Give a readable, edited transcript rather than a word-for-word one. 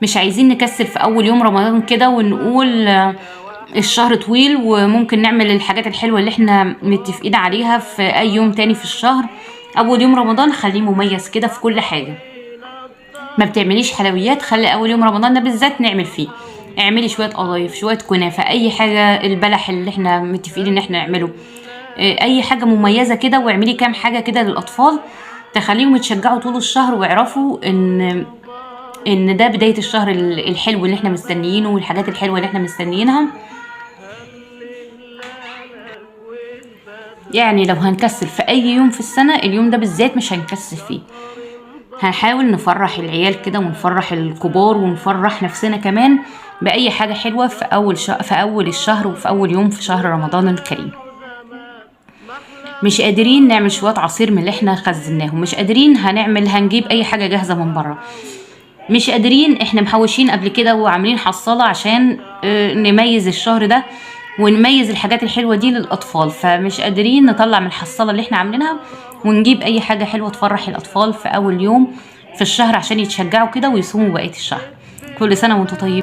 مش عايزين نكسل في اول يوم رمضان كده ونقول الشهر طويل وممكن نعمل الحاجات الحلوة اللي احنا متفقين عليها في اي يوم تاني في الشهر. اول يوم رمضان خليه مميز كده في كل حاجة. ما بتعمليش حلويات، خلي اول يوم رمضان ده بالذات نعمل فيه، اعملي شوية قضايف، شوية كنافة، اي حاجة، البلح اللي احنا متفقين ان احنا نعمله، اي حاجة مميزة كده، واعملي كام حاجة كده للاطفال تخليهم يتشجعوا طول الشهر ويعرفوا ان ده بداية الشهر الحلو اللي احنا مستنيينه والحاجات الحلوة اللي احنا مستنيينها. يعني لو هنكسل في اي يوم في السنة، اليوم ده بالذات مش هنكسل فيه. هنحاول نفرح العيال كده ونفرح الكبار ونفرح نفسنا كمان بأي حاجة حلوة في أول الشهر وفي أول يوم في شهر رمضان الكريم. مش قادرين نعمل شوية عصير من اللي احنا خزناهم، مش قادرين هنجيب أي حاجة جاهزة من بره، مش قادرين، احنا محوشين قبل كده وعاملين حصالة عشان نميز الشهر ده ونميز الحاجات الحلوة دي للأطفال، فمش قادرين نطلع من الحصالة اللي احنا عاملينها ونجيب أي حاجة حلوة تفرح الأطفال في أول يوم في الشهر عشان يتشجعوا كده ويصوموا بقية الشهر. كل سنة وانتم طيبين.